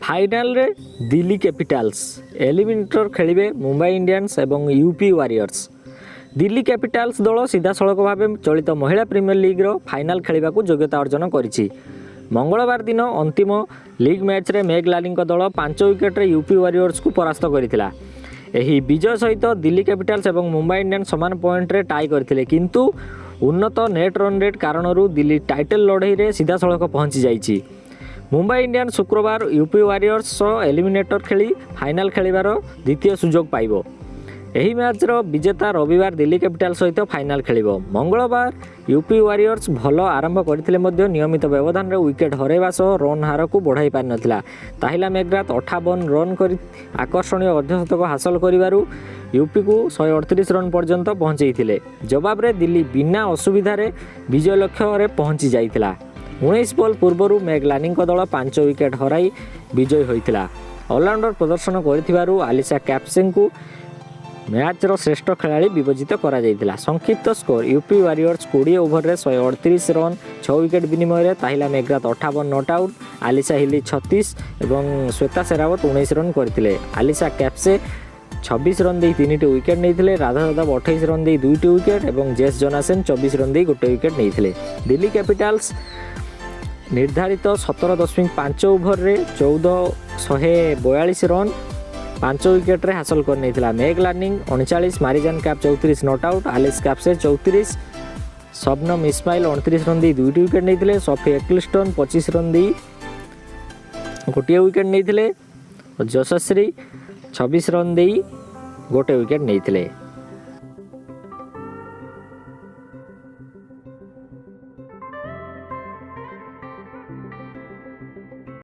ଫାଇନାଲରେ Delhi Capitals eliminator ଖେଳିବେ Mumbai Indians ଏବଂ ୟୁପି ୱାରିୟର୍ସ। ଦିଲ୍ଲୀ କ୍ୟାପିଟାଲ୍ସ ଦଳ ସିଧାସଳଖ ଭାବେ ଚଳିତ ମହିଳା ପ୍ରିମିୟର ଲିଗ୍ର ଫାଇନାଲ ଖେଳିବାକୁ ଯୋଗ୍ୟତା ଅର୍ଜନ କରିଛି। ମଙ୍ଗଳବାର ଦିନ ଅନ୍ତିମ ଲିଗ୍ ମ୍ୟାଚ୍ରେ ମେଗ୍ ଲାନିଂଙ୍କ ଦଳ 5 ୱିକେଟରେ ୟୁପି ୱାରିୟର୍ସକୁ ପରାସ୍ତ କରିଥିଲା। ଏହି ବିଜୟ ସହିତ ଦିଲ୍ଲୀ କ୍ୟାପିଟାଲ୍ସ ଏବଂ ମୁମ୍ବାଇ ଇଣ୍ଡିଆନ୍ସ ସମାନ ପଏଣ୍ଟରେ ଟାଇ କରିଥିଲେ, କିନ୍ତୁ ଉନ୍ନତ ନେଟ୍ ରନ୍ ରେଟ୍ କାରଣରୁ ଦିଲ୍ଲୀ ଟାଇଟଲ୍ ଲଢ଼େଇରେ ସିଧାସଳଖ ପହଞ୍ଚି ଯାଇଛି। ମୁମ୍ବାଇ ଇଣ୍ଡିଆନ୍ସ ଶୁକ୍ରବାର ୟୁପି ୱାରିୟର୍ସ ସହ ଏଲିମିନେଟର ଖେଳି ଫାଇନାଲ ଖେଳିବାର ଦ୍ୱିତୀୟ ସୁଯୋଗ ପାଇବ। ଏହି ମ୍ୟାଚ୍ର ବିଜେତା ରବିବାର ଦିଲ୍ଲୀ କ୍ୟାପିଟାଲ ସହିତ ଫାଇନାଲ ଖେଳିବ। ମଙ୍ଗଳବାର ୟୁପି ୱାରିୟର୍ସ ଭଲ ଆରମ୍ଭ କରିଥିଲେ ମଧ୍ୟ ନିୟମିତ ବ୍ୟବଧାନରେ ୱିକେଟ୍ ହରାଇବା ସହ ରନ୍ ହାରକୁ ବଢ଼ାଇ ପାରିନଥିଲା। ତାହିଲା ମେଗ୍ରାଥ 58 ରନ୍ କରି ଆକର୍ଷଣୀୟ ଅର୍ଦ୍ଧଶତକ ହାସଲ କରିବାରୁ ୟୁପିକୁ 138 ରନ୍ ପର୍ଯ୍ୟନ୍ତ ପହଞ୍ଚାଇଥିଲେ। ଜବାବରେ ଦିଲ୍ଲୀ ବିନା ଅସୁବିଧାରେ ବିଜୟ ଲକ୍ଷ୍ୟରେ ପହଞ୍ଚି ଯାଇଥିଲା। 19 ବଲ୍ ପୂର୍ବରୁ ମେଗ୍ ଲାନିଂଙ୍କ ଦଳ 5 ୱିକେଟ୍ ହରାଇ ବିଜୟୀ ହୋଇଥିଲା। ଅଲରାଉଣ୍ଡର ପ୍ରଦର୍ଶନ କରିଥିବାରୁ ଆଲିସା କ୍ୟାପ୍ସେଙ୍କୁ ମ୍ୟାଚ୍ର ଶ୍ରେଷ୍ଠ ଖେଳାଳି ବିବେଚିତ କରାଯାଇଥିଲା। ସଂକ୍ଷିପ୍ତ ସ୍କୋର: ୟୁପି ୱାରିୟର୍ସ 20 ଓଭରରେ 138 ରନ୍ 6 ୱିକେଟ୍ ବିନିମୟରେ। ତାହିଲା ମେଗ୍ରାଥ 58 not out, Alisa Healy 36 ଏବଂ ଶ୍ୱେତା ସେରାବତ 19 ରନ୍ କରିଥିଲେ। ଆଲିସା କ୍ୟାପ୍ସେ 26 ରନ୍ ଦେଇ ତିନିଟି ୱିକେଟ୍ ନେଇଥିଲେ। ରାଧା ଯାଦବ 28 ରନ୍ ଦେଇ ଦୁଇଟି ୱିକେଟ୍ ଏବଂ ଜେସ୍ ଜୋନାସେନ୍ 24 ରନ୍ ଦେଇ ଗୋଟେ ୱିକେଟ୍ ନେଇଥିଲେ। ଦିଲ୍ଲୀ କ୍ୟାପିଟାଲ୍ସ ନିର୍ଦ୍ଧାରିତ 17.5 ଓଭରରେ 1,442 ରନ୍ 5 ୱିକେଟ୍ରେ ହାସଲ କରିନେଇଥିଲା। ମେଗ୍ ଲାନିଂ 39, ମାରିଜାନ୍ କ୍ୟାପ୍ 34 not out, Alice Capsey 34, Shabnim Ismail 29 run ଦେଇ ଦୁଇଟି ୱିକେଟ୍ ନେଇଥିଲେ। ସଫି ଏକ୍ଲିଷ୍ଟନ୍ 25 ରନ୍ ଦେଇ ଗୋଟିଏ ୱିକେଟ୍ ନେଇଥିଲେ। ଯଶସ୍ୱୀ 26 ରନ୍ ଦେଇ ଗୋଟେ ୱିକେଟ୍ ନେଇଥିଲେ।